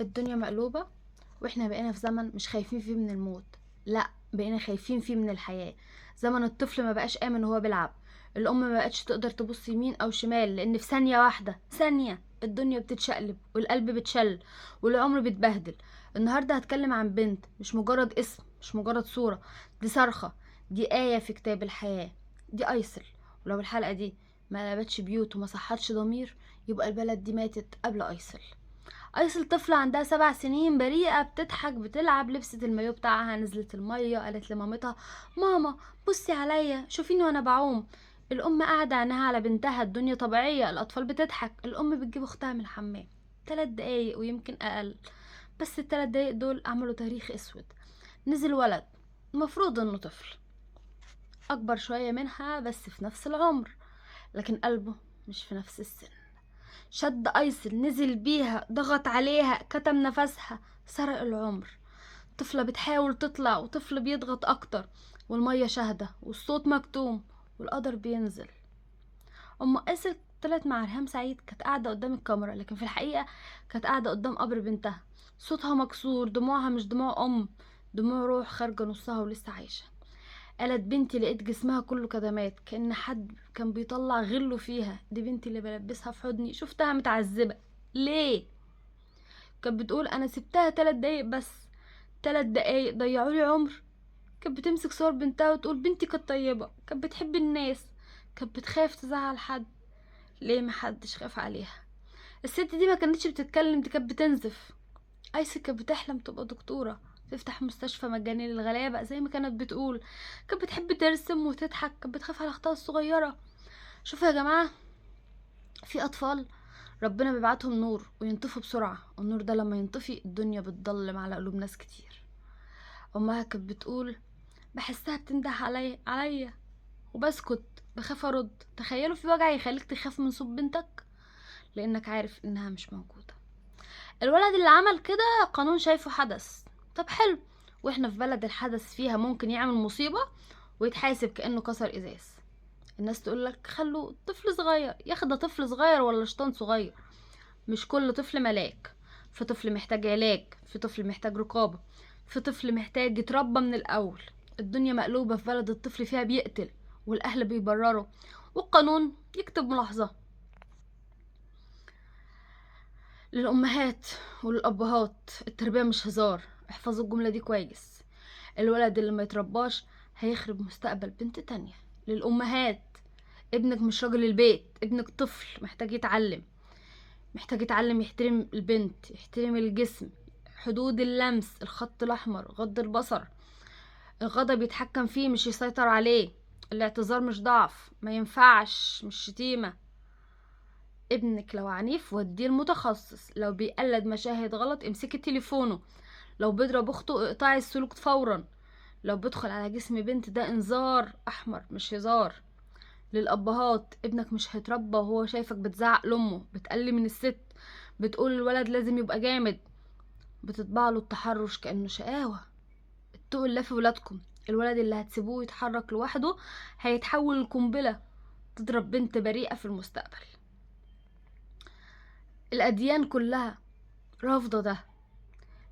الدنيا مقلوبة، واحنا بقينا في زمن مش خايفين فيه من الموت، لا بقينا خايفين فيه من الحياة. زمن الطفل ما بقاش آمن وهو بيلعب، الأم ما بقتش تقدر تبص يمين أو شمال، لأن في ثانية واحدة ثانية الدنيا بتتشقلب والقلب بتشل والعمر بيتبهدل. النهاردة هتكلم عن بنت، مش مجرد اسم، مش مجرد صورة، دي صرخة، دي آية في كتاب الحياة، دي أيسل. ولو الحلقة دي ما قلبتش بيوت وما صحتش ضمير، يبقى البلد دي ماتت قبل أيسل. أيسل طفلة عندها 7 سنين، بريئة، بتضحك، بتلعب، لبست المايو بتاعها، نزلت المية، قالت لمامتها ماما بصي عليا شوفيني وانا بعوم. الأم قاعدة عينها على بنتها، الدنيا طبيعية، الأطفال بتضحك. الأم بتجيب أختها من الحمام 3 دقايق ويمكن أقل، بس ال3 دقايق دول عملوا تاريخ أسود. نزل ولد المفروض إنه طفل أكبر شوية منها بس في نفس العمر، لكن قلبه مش في نفس السن. شد أيسل، نزل بيها، ضغط عليها، كتم نفسها، سرق العمر. طفلة بتحاول تطلع وطفل بيضغط أكتر، والمية شاهدة والصوت مكتوم والقدر بينزل. أم أيسل طلعت مع ريهام سعيد، كانت قاعدة قدام الكاميرا، لكن في الحقيقة كانت قاعدة قدام قبر بنتها. صوتها مكسور، دموعها مش دموع أم، دموع روح خارجة نصها ولسه عايشة. قالت بنتي لقيت جسمها كله كدمات، كأن حد كان بيطلع غله فيها. دي بنتي اللي بلبسها في حضني، شفتها متعذبة ليه؟ كانت بتقول انا سبتها 3 دقايق بس، 3 دقايق ضيعوا لي عمر. كانت بتمسك صور بنتها وتقول بنتي كانت طيبة، كانت بتحب الناس، كانت بتخاف تزعل حد، ليه محدش خاف عليها؟ الست دي ما كانتش بتتكلم، دي كانت بتنزف. أيسل كانت بتحلم تبقى دكتورة، تفتح مستشفى مجاني للغلابة زي ما كانت بتقول. كانت بتحب ترسم وتضحك، كانت بتخاف على اختها الصغيرة. شوفوا يا جماعة، في أطفال ربنا بيبعتهم نور وينطفوا بسرعة، والنور ده لما ينطفي الدنيا بتضلم على قلوب ناس كتير. أمها كانت بتقول بحسها بتنده عليا وبسكت، بخاف أرد. تخيلوا في وجع يخليك تخاف من صوت بنتك لأنك عارف إنها مش موجودة. الولد اللي عمل كده قانون شايفه حدث، طب حلو، واحنا في بلد الحدث فيها ممكن يعمل مصيبة ويتحاسب كأنه كسر إزاز. الناس تقولك خلوا طفل صغير ياخد، طفل صغير ولا شيطان صغير؟ مش كل طفل ملاك، في طفل محتاج علاج، في طفل محتاج رقابة، في طفل محتاج يتربى من الأول. الدنيا مقلوبة في بلد الطفل فيها بيقتل والأهل بيبرروا والقانون يكتب ملاحظة. للأمهات وللأبهات، التربية مش هزار، احفظوا الجملة دي كويس. الولد اللي ما يترباش هيخرب مستقبل بنت تانية. للأمهات، ابنك مش راجل البيت، ابنك طفل محتاج يتعلم، محتاج يتعلم يحترم البنت، يحترم الجسم، حدود اللمس، الخط الأحمر، غض البصر، الغضب يتحكم فيه مش يسيطر عليه، الاعتذار مش ضعف، ما ينفعش، مش شتيمة. ابنك لو عنيف وديه المتخصص، لو بيقلد مشاهد غلط امسكي تليفونه، لو بيضرب اخته اقطعي السلوك فورا، لو بيدخل على جسم بنت ده انذار احمر مش هزار. للابهات، ابنك مش هيتربى وهو شايفك بتزعق لامه، بتقلي من الست، بتقول الولد لازم يبقى جامد، بتطبع له التحرش كانه شقاوه. اتقوا الله في ولادكم، الولد اللي هتسيبوه يتحرك لوحده هيتحول لقنبله تضرب بنت بريئه في المستقبل. الأديان كلها رافضة ده.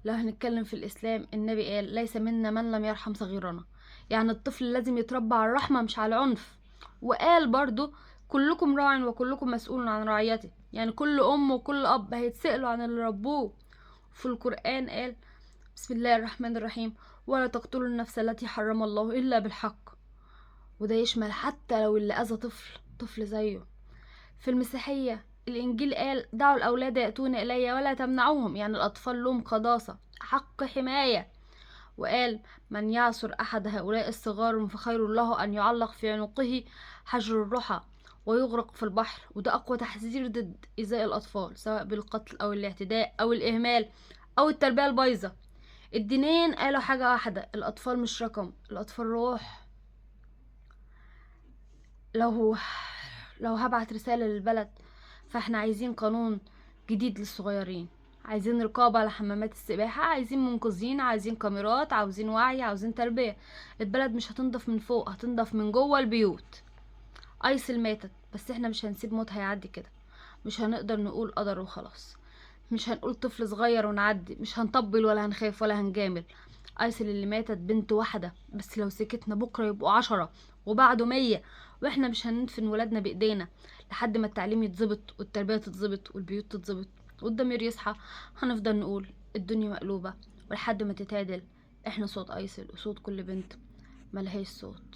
لو هنتكلم في الإسلام، النبي قال ليس منا من لم يرحم صغيرنا، يعني الطفل لازم يتربى على الرحمة مش على العنف. وقال برضو كلكم راع وكلكم مسؤول عن رعيته، يعني كل أم وكل أب هيتسألوا عن اللي ربوه. في القرآن قال بسم الله الرحمن الرحيم ولا تقتلوا النفس التي حرم الله إلا بالحق، وده يشمل حتى لو اللي أذى طفل، طفل زيه. في المسيحية الإنجيل قال دعوا الأولاد يأتون إلي ولا تمنعوهم، يعني الأطفال لهم قداسة، حق حماية. وقال من يعصر أحد هؤلاء الصغار فخير له أن يعلق في عنقه حجر الرحى ويغرق في البحر. وده أقوى تحذير ضد إيذاء الأطفال، سواء بالقتل أو الاعتداء أو الإهمال أو التربية البايظة. الدينين قالوا حاجة واحدة، الأطفال مش رقم، الأطفال روح. لو هبعت رسالة للبلد، فاحنا عايزين قانون جديد للصغيرين، عايزين رقابة على حمامات السباحة، عايزين منقذين، عايزين كاميرات، عاوزين وعي، عاوزين تربية. البلد مش هتنضف من فوق، هتنضف من جوه البيوت. أيسل ماتت، بس احنا مش هنسيب موتها يعدي كده، مش هنقدر نقول قدر وخلاص. مش هنقول طفل صغير ونعدي، مش هنطبل ولا هنخاف ولا هنجامل. ايسل اللي ماتت بنت واحدة بس، لو سكتنا بكرة يبقوا 10 وبعده 100، واحنا مش هندفن ولادنا بايدينا لحد ما التعليم يتظبط والتربية تتظبط والبيوت تتظبط والضمير يصحى. هنفضل نقول الدنيا مقلوبة، ولحد ما تتعدل احنا صوت ايسل وصوت كل بنت ملهاش صوت.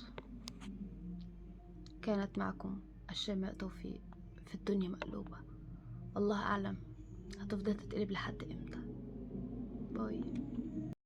كانت معكم الشيماء توفيق في الدنيا مقلوبة. الله أعلم هتفضل تتقلب لحد امتى. باي.